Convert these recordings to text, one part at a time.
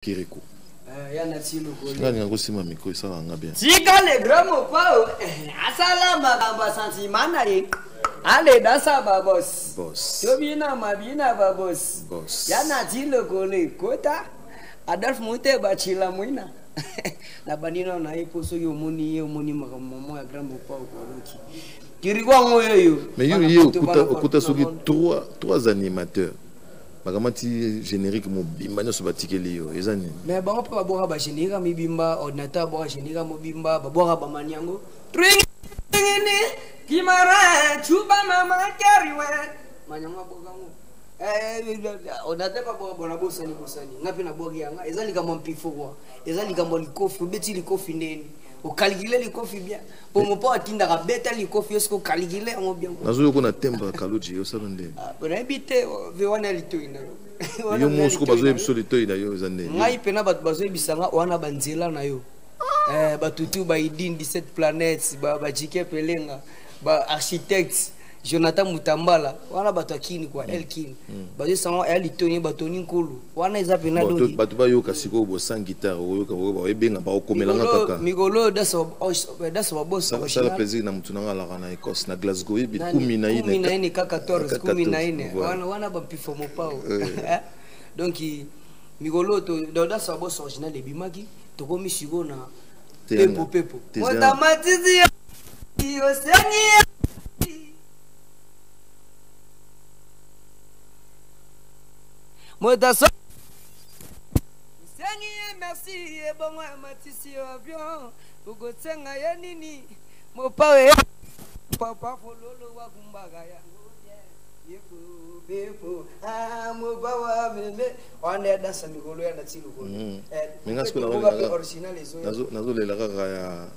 Kirikou. Eh, ya nati lokolo. Nga ninga kosima micro esala nga bien. Tika le grand mopao asala makambo ya sentiment na ye. Ale dansa ba boss. Boss. Tobina mabina ba boss. Boss. Ya nati lokolo ekota. Adolphe Muteba chila mwina. Na bandino na ye po soki omoni ye omoni makambo moko ya grand mopao koloki. Kirikou yango oyo. Mais yo ye okuta okuta soki trois animateurs. Bakamati générique mobimba nyonso batikeli yo eza nini? Mais bango mpe babwaka ba générique mibimba, ordinateur abwaka générique mobimba, babwaka ba maniango. Tringini kimara chuba mama kariwe. Maniango abwaka ngo. Ordinateur babwaka bona bosani bosani. Nga mpe nabwaki yanga eza likambo mpifo kwa. Eza likambo likofi, obeti likofi ndeni. Okalikile likofi bien. Po mopo atindaka beta likofi yo siko okalikile yango bien. Nazoyoka na timbre ya Kaluji osala ndeni. Ah, nayebi te ve wana litoi na yo. Yo moko siko bazoyebisa litoi na yo eza ndeni. Ngai pena bato bazoyebisa nga wana banzela na yo. Batutu ba Idine 17 planètes, ba Jike Pelenga, ba architectes Jonathan Mutambala, wana bato ya Kini quoi, El Kini. Bazoyebisa nga ya litoi bato ni nkulu. Wana eza pena Bon, donki. bato bayoka sikoyo bo sans guitare, oyoka oyoka oyebenga ba okomela nga kaka. Mikolo dasa ba boss Sala original. plaisir na mutu nanga alaka na Écosse, na Glasgow, yebi Nani? kumi na ine. Kumi na ine kaka 14, Kaka kumi na 14, ine. voilà. Wana, wana ba mpifo mopao. Donc, mikolo to, do, dasa ba boss original ebimaki, tokomi sikoyo na Te pepo, yanga. pepo. Te yanga. Motamatisi ya, osengi ya. Motaso. Sengi ye merci ebongo ya matisi yo avion okosenga ye nini mopawe papa fololo wakumbaka yango yepo bepo ah mopawa meme wana ya dansa mikolo ya nati lokolo. Mais nga sikoyo Mpe nazolela tokoka kaka original ezoya. nazolela kaka ya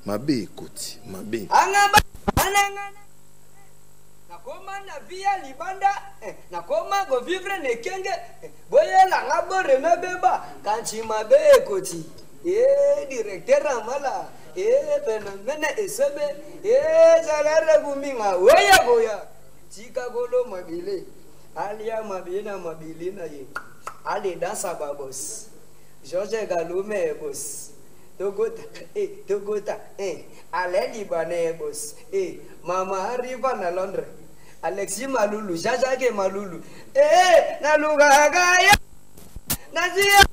mabe ekoti, mabe. Anga ba, ananga na. Nakoma na vie ya libanda, nakoma ko vivre na ekenge, boyela nga boreme beba, kanchi mabe ekoti. Directeur Amala, phénomène esebe, zalare kuminga, oya boya. Tika kolo mabile, alia mabile na mabile na ye. Ale dansa ba boss. Georges Galume boss. Togota, Togota, Ale Libanais boss. Mama arriva na Londres. Alexis Malulu, Jean-Jacques Malulu. Naluka ya. Nazia.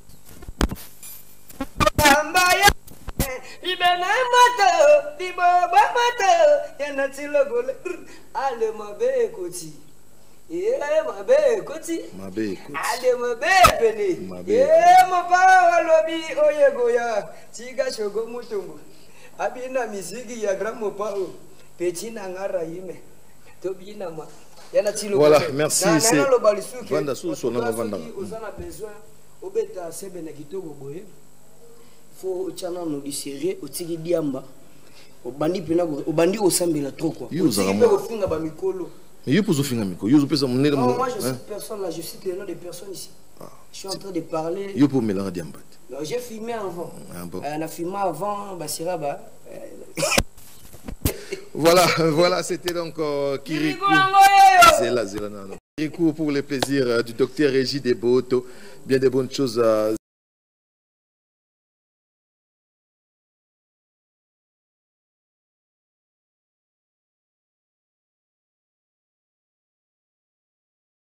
Bamba ya. Ibena moto, liboba moto. Ya natilo gole. Ale mabe koti. Mabe koti. Mabe koti. Ale mabe pene. Mabe. Mopa walobi oye goya. Tika shogo mutumbu. Abina miziki ya grand mopao. Petit nangara yime. Tobina ma. Yana tilo. Voilà, kote. merci, Na, c'est na loba lisuki. Vanda sous son Parce que vanda. soki oza na besoin obeta sebe na kitoko boye. Faut otya nano du sérieux, otiki diamba. Obandi pena ko, obandi kosambela trop quoi. Yo ozala Otiki pe mwa. kofinga ba mikolo. Mais yo pozo finga mikolo, yo pesa monene Non, mo, moi je hein? cite personne là, je cite le nom de personne ici. Ah. Je suis en train de parler. Yo po melanga diamba. Non, j'ai filmé avant. Ah bon. On a filmé avant, Basira ba. Voilà, voilà, c'était donc Kirikou. Kirikou Angoye. Zela, zela, non, non. Kirikou pour le plaisir du docteur Régis Deboto. Bien des bonnes choses.